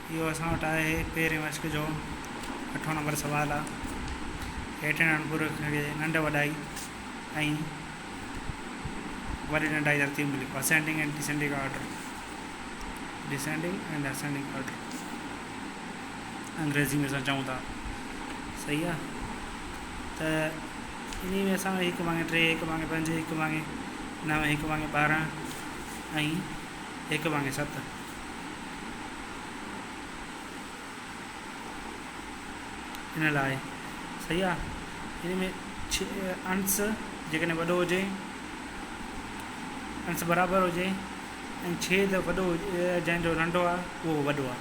اهو اسان وٽ آهي پهرين مشق جو اٺون نمبر سوال آ. هيٺين اڻپوري کي ننڍ وڏائي ۽ وڏي ننڍائي ترتيب ۾ لکو ascending and descending order descending and ascending order انگريزي ۾ اسان چئون ٿا صحيح آ ته انهي ۾ اسان هڪ ڀاڱي ٽي هڪ ڀاڱي پنج هڪ ڀاڱي نو هڪ ڀاڱي 12 ۽ هڪ ڀاڱي ست ان لاء صحيح آ ان ۾ انس جيڪڏهن وڏو هجي انس برابر هجي ۽ ڇيد وڏو جنهن جو ننڍو آ اهو وڏو آ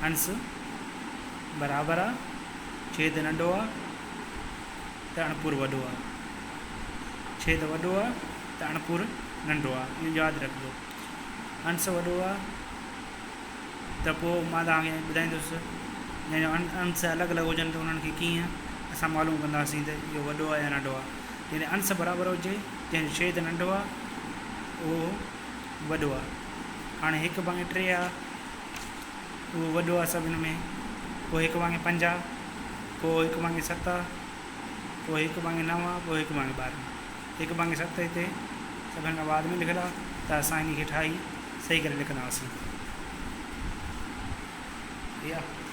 انس برابر آ ڇيد ننڍو آ ته اڻپور وڏو آ ڇيد وڏو آ ته اڻپور ننڍو آ اهو ياد رکجو انس وڏو آ ته پوء مان توهان کي ٻڌائيندس جنهن جو انس الڳ الڳ هجن ته انهن کي ڪيئن اسان معلوم ڪنداسين ته اهو وڏو آهي يا ننڍو آهي. جڏهن انس برابر هجي جنهن جو ڇيد ننڍو آهي اهو وڏو آهي. هاڻي هڪ ڀاڱي ٽي آهي اهو وڏو آهي سڀني ۾ پوء هڪ ڀاڱي پنج آهي پوء هڪ ڀاڱي ست آهي پوء هڪ ڀاڱي نو آهي پوء هڪ ڀاڱي 12. هڪ ڀاڱي ست هتي سڀني کان بعد ۾ لکيل آهي ته اسان ان کي ٺاهي صحيح ڪري لکنداسين. ٺيڪ آهي.